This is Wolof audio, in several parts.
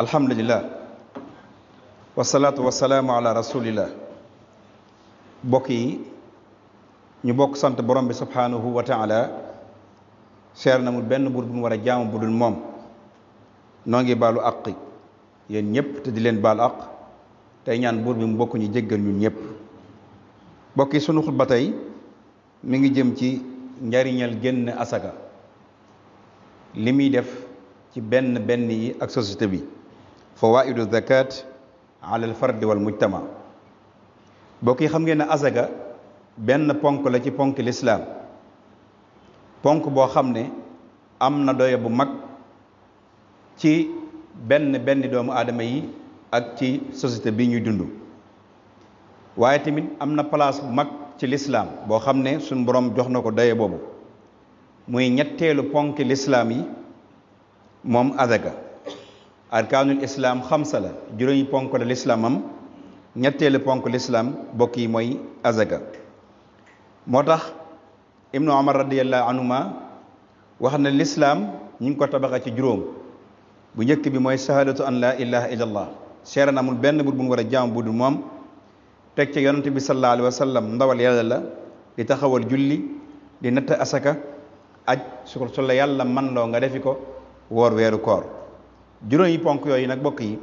alhamdulillah wasalaatu wasalaamu ala rasulillah bokk yi ñu bokk sant borom bi subhanahu wa taala seer na mu benn buur bu mu war a jaamu bu dul moom noo ngi baalu àq yéen ñëpp te di leen baal àq tey ñaan buur bi mu bokk ñu jéggal ñun ñëpp bokk yi sunu xutba tey mi ngi jëm ci njariñal génn asaka li muy def ci benn yi ak société bi fawaidu zakat ala al fardi wal mujtama bokk yi xam ngeen ne asaka benn ponk la ci ponk lislaam ponk boo xam ne am na doye bu mag ci benn doomu aadama yi ak ci société bi ñuy dund waaye tamit am na place bu mag ci lislaam boo xam ne suñu borom jox na ko doye boobu muy ñetteelu ponk lislaam yi moom azaka arkaanul islaam xamsa la juróomi ponk la lislaam am ñetteelu ponk lislaam bokk yi mooy azaka moo tax ibnu omar radiallahu anhuma wax na lislaam ñu ngi ko tabaxa ci juróom bu njëkk bi mooy shahadatu an la ilaha illa allah seere na amul benn bur bu ñu war a jaam bu dul moom teg ca yonante bi sallallahu alayhi wa sallam ndawal yàlla la di taxawal julli di natt asaka aj su la yàlla man loo nga defi ko woor weeru koor juróomi ponk yooyu nag bokk yi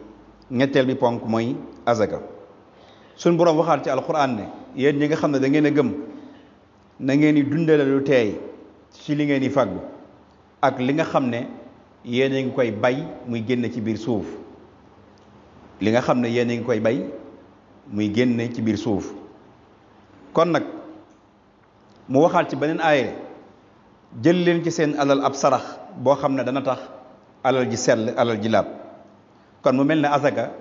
ñetteel bi ponk mooy azaka suñ boroom waxaat ci alquran ne yéen ñi nga xam ne da ngeen a gëm na ngeen di dundale lu teey ci li ngeen di fàggu ak li nga xam ne yéen a ngi koy bay muy génne ci biir suuf li nga xam ne yéen a ngi koy bay muy génne ci biir suuf kon nag mu waxaat ci beneen aaye jël leen ci seen alal ab sarax boo xam ne dana tax alal ji sell alal ji laab kon mu mel ne asaka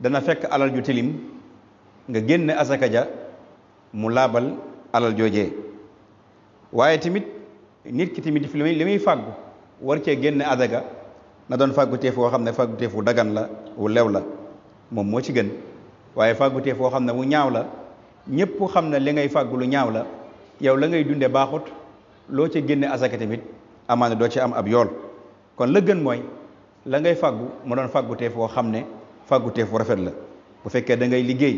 dana fekk alal ju tilim nga génne asaka ja mu laabal alal joojee waaye tamit nit ki tamit li muy fàggu war cee génne asaka na doon fàgguteef woo xam ne fàgguteef wu dagan la wu lew la moom moo ci gën waaye fàgguteef woo xam ne wu ñaaw la ñëpp xam ne li ngay fàggu lu ñaaw la yow la ngay dunde baaxut loo ca génne asaka tamit amaana doo ci am ab yool kon la gën mooy la ngay fàggu mu doon fàgguteef woo xam ne fàgguteef wu rafet la bu fekkee da ngay liggéey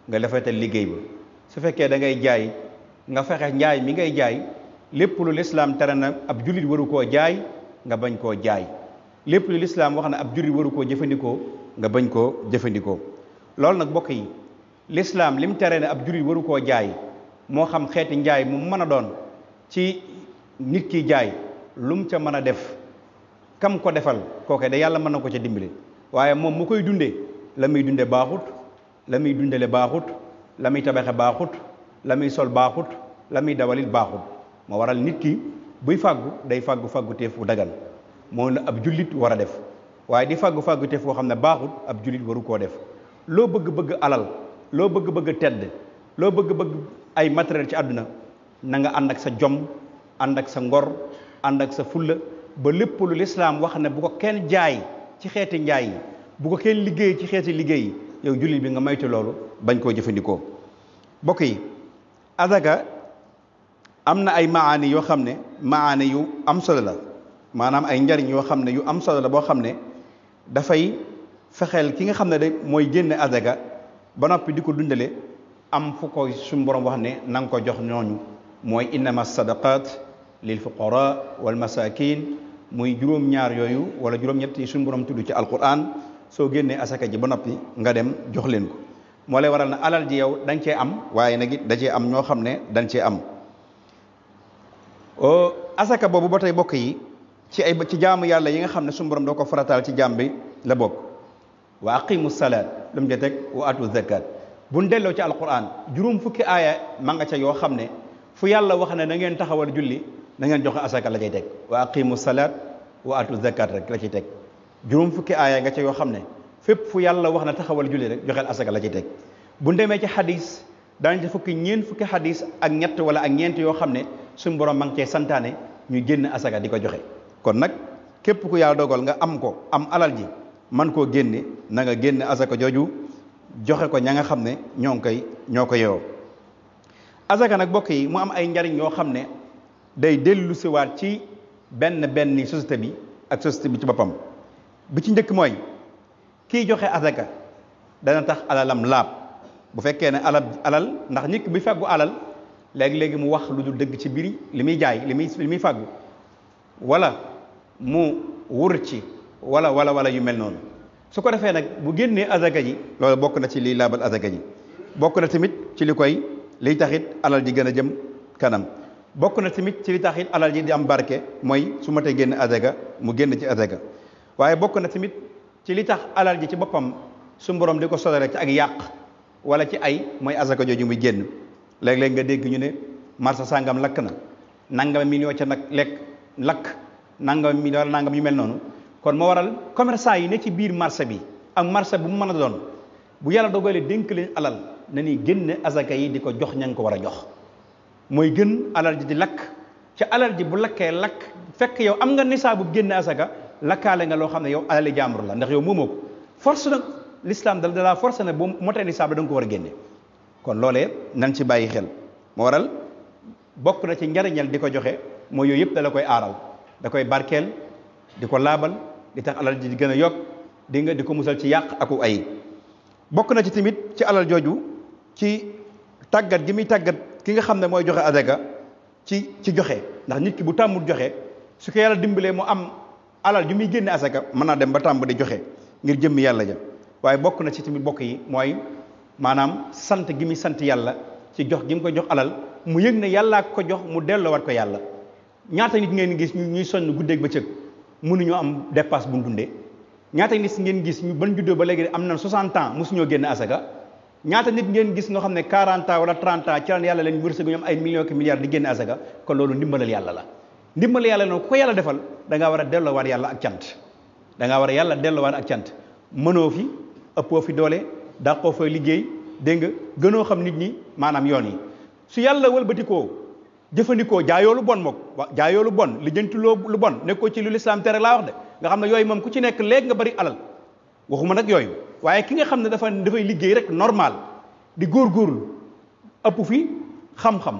nga rafetal liggéey ba su fekkee da ngay jaay nga fexe njaay mi ngay jaay lépp lu lislaam tere na ab jullit waru koo jaay nga bañ koo jaay lépp lu lislaam wax na ab jullit waru koo jëfandikoo nga bañ koo jëfandikoo loolu nag bokk yi lislaam lim tere ne ab jullit waru koo jaay moo xam xeeti njaay mu mën a doon ci nit ki jaay lum ca mën a def kam ko defal kooke de yàlla mën na ko ca dimbali waaye moom mu koy dundee la muy dunde baaxut la muy dundale baaxut la muy tabaxe baaxut la muy sol baaxut la muy dawalit baaxut moo waral nit ki buy fàggu day fàggu teef wu dagan moom la ab jullit war a def waaye di fàggu teef woo xam ne baaxut ab jullit waru koo def loo bëgg-bëgg alal loo bëgg-bëgg tedd loo bëgg-bëgg ay matériel ci àdduna na nga ànd ak sa jom ànd ak sa ngor ànd ak sa fulla ba lépp lu lislaam wax ne bu ko kenn jaay ci xeeti njaay yi bu ko kenn liggéey ci xeeti liggéey yi yow jullit bi nga maytu loolu bañ koo jëfandikoo bokk yi azaka am na ay maani yoo xam ne maani yu am solo la maanaam ay njariñ yoo xam ne yu am solo la boo xam ne dafay fexeel ki nga xam ne de mooy génne azaka ba noppi di ko dundale am fu ko suñu borom wax ne na nga ko jox ñooñu mooy innama sadaqat lil fuqara wal masakin muy juróom-ñaar yooyu wala juróom-ñett yi suñu borom tudd ci alquran soo génnee asaka ji ba noppi nga dem jox leen ko moo lay waral na alal ji yow dañ cee am waaye nag it da cee am ñoo xam ne dañ cee am asaka boobu ba tey bokk yi ci jaamu yàlla yi nga xam ne suñu borom doo ko farataal ci jaam bi la bokk wa aqimu salaat lu mu ja teg wa atu zakat buñ delloo ci alquran juróom fukki aaya ma nga ca yoo xam ne fu yàlla wax ne na ngeen taxawal julli na ngeen joxe asaka la cay teg wa aqimu salaat wa atu zakat rek la ciy teg juróom fukki aaya nga ca yoo xam ne fépp fu yàlla wax na taxawal julli rek joxeel asaka la ciy teg bu demee ci xadis daañu ci ñeent fukki xadis ak ñett wala ak ñeent yoo xam ne suñu borom ma ngi cee santaane ñu génn asaka di ko joxe kon nag képp ku yàlla dogal nga am ko am alal ji man koo génne na nga génne asaka jooju joxe ko ña nga xam ne ñoo ko yeewoo asaka nag bokk yi mu am ay njariñ yoo xam ne day dellu siwaat ci benn société bi ak société bi ci boppam bi ci njëkk mooy kii joxe azaka dana tax alalam laab bu fekkee ne alal ndax nit ki bi fàggu alal léegi-léegi mu wax lu dul dëgg ci biir li muy jaay li muy fàggu wala mu wur ci wala yu mel noonu su ko defee nag bu génnee azaka ji loolu bokk na ci liy laabal azaka ji bokk na tamit ci liy taxit alal ji gën a jëm kanam bokk na tamit ci li taxit alal ji di am barke mooy su ma tey génn azaka mu génn ci azaka waaye bokk na tamit ci li tax alal ji ci boppam su borom di ko sodore ci ak yàq wala ci ay mooy azaka jooju muy génn léeg-léeg nga dégg ñu ne marsa sàngam lakk na nangam million ca nag lakk nangam million wala nangam yu mel noonu kon moo waral commerçant yi ne ci biir marché bi ak marché bu mu mën a doon bu yàlla dogalee dénk leen alal na ni génne azaka yi di ko jox ña ko war a jox mooy gën alal ji di lakk ca alal ji bu lakkee lakk fekk yow am nga nisaabu génne azaka lakkaale nga loo xam ne yow alali jàmbur la ndax yow moomoo ko force nag l'islam da la force ne bu motee nisaab da nga ko war a génne kon loolee nan ci bàyyi xel moo waral bokk na ci njariñal di ko joxe mooy yooyu yëpp da la koy aaral da koy barkeel di ko laabal di tax alal ji di gën a yokk di nga di ko musal ci yàq aku ay bokk na ci tamit ci alal jooju ci tàggat gi muy tàggat ki nga xam ne mooy joxe azaka ci joxe ndax nit ki bu tàmmul joxe su ko yàlla dimbalee mu am alal ju muy génne azaka mën naa dem ba tàmm di joxe ngir jëmmi yàlla ja waaye bokk na ci tamit bokk yi mooy maanaam sant gi muy sant yàlla ci jox gi mu ko jox alal mu yëg ne yàllaa ko jox mu delloowaat ko yàlla ñaata nit ngeen gis ñuy sonn guddeeg bëccëg mënuñoo am dépasse bu dundee ñaata nit ngeen gis ñu ban juddoo ba léegi am na 60 ans mosuñoo génne asaka ñaata nit ngeen gis nga xam ne 40 ans wala 30 ans ci lan yàlla leen wërsëg ñu am ay millions ki milliards di génne asaka kon loolu ndimbalal yàlla la ndimbalal yàlla noonu ko yàlla defal da ngaa war a delloowaat yàlla ak cant da ngaa war a yàlla delloowaat ak cant mënoo fi ëppoo fi doole dàqoo fa liggéey dégg nga gënoo xam nit ñi maanaam yoon yi su yàlla wëlbatikoo jëfandikoo jaayoo lu bon mook jaayoo lu bon lijjanti lu bon nekkoo ci lu lislaam tere laa wax de nga xam ne yooyu moom ku ci nekk léegi nga bari alal waxuma nag yooyu waaye ki nga xam ne dafay liggéey rek normal di góorgóorlu ëpp fi xam-xam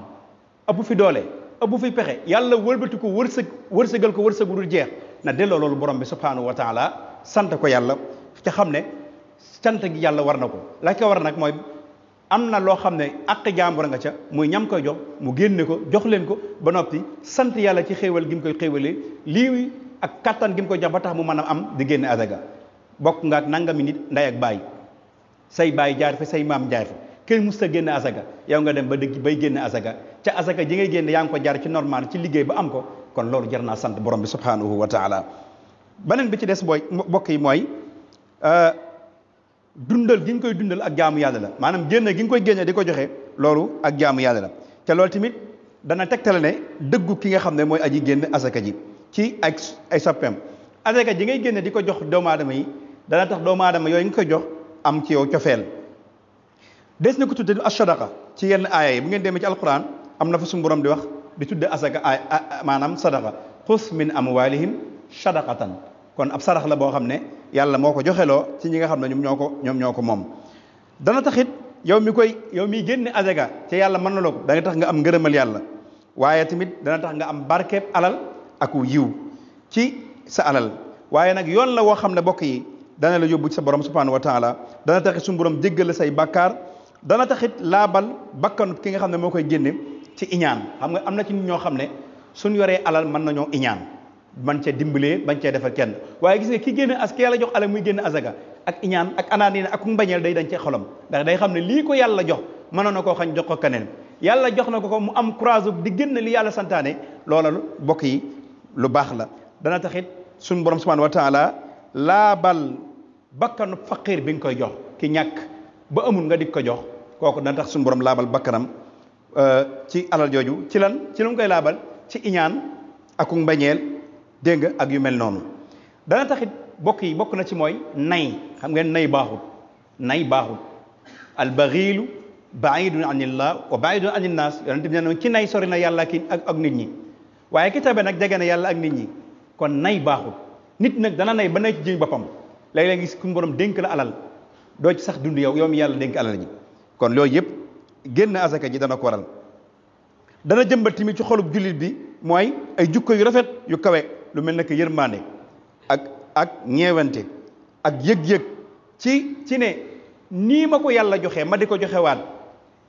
ëpp fi doole ëpp fi pexe yàlla wëlbatiku wërsëgal ko wërsëgu dul jeex na delloo loolu borom bi subhanahu wa taala sant ko yàlla ca xam ne sant gi yàlla war na ko la ko war nag mooy am na loo xam ne àq jàmbur nga ca muy ñam koy jox mu génne ko jox leen ko ba noppi sant yàlla ci xéewal gi mu koy xéewalee lii ak kattan gi mu koy jox ba tax mu mën a am di génne azaka bokk nga ak nangami nit nday ak baay say baay jaar fi say maam jaar fi kenn mus ta génne azaka yow nga dem ba dëgg bay génne azaka ca azaka ji ngay génne yaa ngi ko jaar ci normal ci liggéey ba am ko kon loolu jar naa sant borom bi subhanahu wa taala beneen bi ci des booy bokk yi mooy dundal gi nga koy dundal ak jaamu yàlla la maanaam génne gi nga koy génne di ko joxe loolu ak jaamu yàlla la te loolu tamit dana tegtale ne dëggu ki nga xam ne mooy aji génn asaka ji ci ay soppeem asaka ji ngay génne di ko jox doomu aadama yi dana tax doomu aadama yooyu nga koy jox am ci yow cofeel des na ko tudde as-sadaqa ci yenn aaya yi bu ngeen demee ci alquran am na fa suñu borom di wax di tudde asaka maanaam sadaqa xus min amwalihim sadaqatan kon ab sarax la boo xam ne yàlla moo ko joxeloo ci ñi nga xam ne ñoom ñoo ko moom dana taxit yow miy génne azaka te yàlla mën na la ko da nga tax nga am ngërëmal yàlla waaye tamit dana tax nga am barkeeb alal ak yiw ci sa alal waaye nag yoon la woo xam ne bokk yi dana la yóbbu ci sa borom subhanahu wa taala dana taxit suñu borom jéggal la say bàkkaar dana taxit laabal bakkanu ki nga xam ne moo koy génne ci iñaan xam nga am na ci nit ñoo xam ne suñ yoree alal mën nañoo iñaan man cee dimbalee bañ cee defal kenn waaye gis nga ki génne ki yàlla jox alal muy génne azaka ak iñaan ak anaaniina ak mbañeel day dañ ci xolam ndax day xam ne lii ko yàlla jox mënoon na koo xañ jox ko keneen yàlla jox na ko mu am courage di génn li yàlla santaane loola bokk yi lu baax la dana taxit suñu borom subhanahu wa taala laabal bakkanu faqir bi nga koy jox ki ñàkk ba amul nga dik ko jox kooku dana tax suñu borom laabal bakkanam ci alal jooju ci lan ci lu mu koy laabal ci iñaan ak mbañeel dégg nga ak yu mel noonu dana taxit bokk na ci mooy nay xam ngeen nay baaxul albaxiilu baidun anillah wa baidun anin naas yonente bi ne ci nay sori na yàlla ak nit ñi waaye ki tabe nag jege na yàlla ak nit ñi kon nay baaxul nit nag dana nay ba nay ci jëñ boppam léeg-léeg gis ku borom dénk la alal doo ci sax dund yow mi yàlla dénk alal ji kon loolu yëpp génn azaka ji dana ko waral dana jëmbat tamit ci xolub jullit bi mooy ay jukko yu rafet yu kawe lu mel ne que yërmande ak ñeewante ak yëg-yëg ci ne nii ma ko yàlla joxe ma di ko joxewaat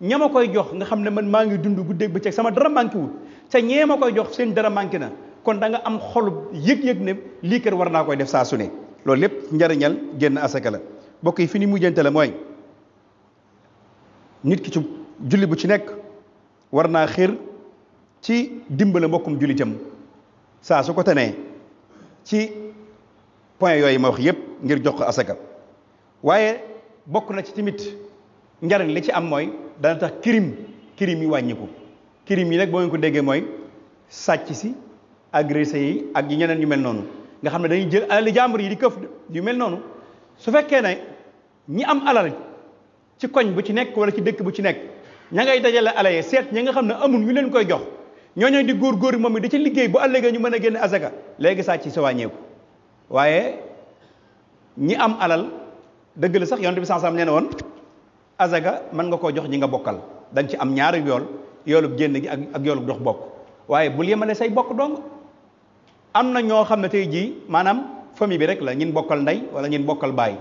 ña ma koy jox nga xam ne man maa ngi dund guddeeg bëccëg sama dara manqué wut ca ñee ma koy jox seen dara manqué na kon da nga am xolub yëg-yëg ne lii kër war naa koy def saa su ne loolu lépp njariñal génn asaka la bokk yi fi ni mujjante la mooy nit ki ci julli bu ci nekk war naa xir ci dimbale mbokkum jullitam saa su ko tenee ci point yooyu ma wax yépp ngir jox ko asaka waaye bokk na ci tamit njariñ li ci am mooy dana tax crime yi wàññiku crime yi nag boo ngeen ko déggee mooy sàcc si agressé yi ak yi ñeneen yu mel noonu nga xam ne dañuy jël alali jàmbur yi di këf yu mel noonu su fekkee ne ñi am alal ci koñ bu ci nekk wala ci dëkk bu ci nekk ña ngay dajale alal seet ñi nga xam ne amul ñu leen koy jox ñooñu di góor moom mi di ci liggéey bu ëllëgee ñu mën a génne asaka léegi sàcc si sa wàññeeku waaye ñi am alal dëgg la sax yonent bi sallallahu alayhi wasallam nee na woon asaka mën nga koo jox ñi nga bokkal dañ ci am ñaari yoolub génn gi ak yoolub dox bokk waaye bul yemale say bokk dong am na ñoo xam ne tey jii maanaam famille bi rek la ñin bokkal ndey wala ñin bokkal baay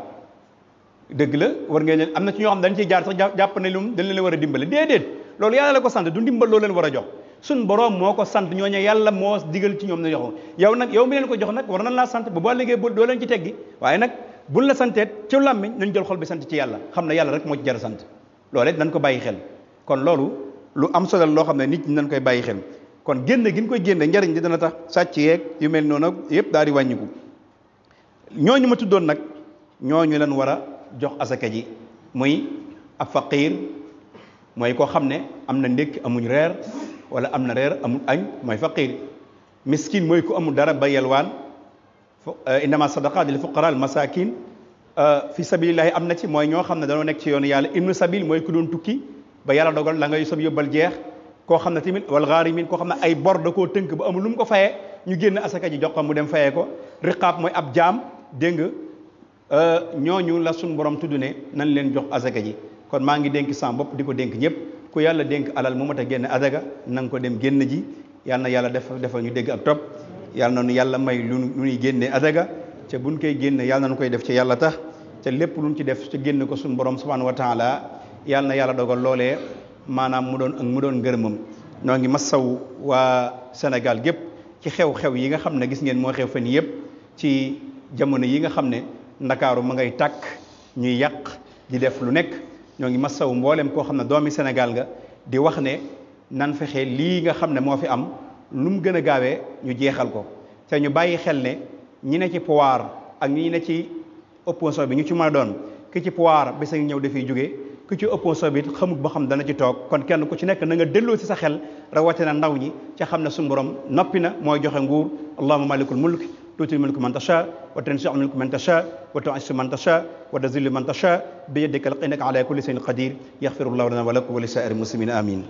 dëgg la war ngeen leen am na ci ñoo xam ne dañ ciy jaar sax jàpp ne lum dañ leen war a dimbale déedéet loolu yàlla la ko sant du ndimbal loo leen war a jox suñ borom moo ko sant ñooñu yàlla moo digal ci ñoom ne jox yow nag yow mi leen ko jox nag war nañ laa sant bu boo liggéey bu doo leen ci teggi waaye nag buñ la santeet ci làmmiñ nañ jël xol bi sant ci yàlla xam ne yàlla rek moo ci jar a sant loolu it nañ ko bàyyi xel kon loolu lu am solo loo xam ne nit ñi nañ koy bàyyi xel kon génne gi ñu koy génne njariñ di dana tax sàcc yeeg yu mel noonu yëpp daal di wàññiku ñooñu ma tuddoon nag ñooñu leen war a jox asaka ji muy ab faqir mooy koo xam ne am na ndékki amuñ reer wala am na reer amul añ mooy faqir miskin mooy ku amul dara ba yelwaan innama sadaqat lil fuqara al masakin fi sabilillahi am na ci mooy ñoo xam ne dañoo nekk ci yoonu yàlla ibnu sabil mooy ku doon tukki ba yàlla dogal la ngay sob yóbbal jeex koo xam ne tamit wal ghaarimin koo xam ne ay bor da koo tënk ba amul lu mu ko fayee ñu génn asaka ji jox ko mu dem fayee ko riqaab mooy ab jaam dégg nga ñooñu la suñ borom tudd ne nañ leen jox asaka ji kon maa ngi dénk sama bopp di ko dénk ñëpp ku yàlla dénk alal mu mat a génn asaka na nga ko dem génn ji yal na yàlla defal ñu dégg ak topp yàlla na nu yàlla may lu ñuy génne asaka te buñ koy génne yàlla na nu koy def ci yàlla tax te lépp luñ ci def ci génn ko suñ borom subhanahu wa taala yàlla na yàlla dogal loolee maanaam mu doon ngërëmam noo ngi masaw waa Sénégal gépp ci xew-xew yi nga xam ne gis ngeen moo xew fan yëpp ci jamono yi nga xam ne ndakaaru ma ngay tàkk ñuy yàq di def lu nekk ñoo ngi masaw mboolem koo xam ne doomi Sénégal nga di wax ne nan fexe lii nga xam ne moo fi am lu mu gën a gaawee ñu jeexal ko te ñu bàyyi xel ne ñi ne ci pouvoir ak ñi ne ci opposition bi ñu ci mën a doon ki ci pouvoir bés a ngi ñëw dafiy jóge ku ci opposition bi xamut ba xam dana ci toog kon kenn ku ci nekk na nga delloo ci sa xel rawatina ndaw ñi ca xam ne suñu borom noppi na mooy joxe nguur allahumma malikul mulk tuutil mulk man tasha wa tanzi'ul mulk man tasha wa tu'izzu man tasha wa tuzillu man tasha bi yadika innaka ala kulli shay'in qadir yaghfirullahu lana wa lakum wa li sa'iril muslimin amin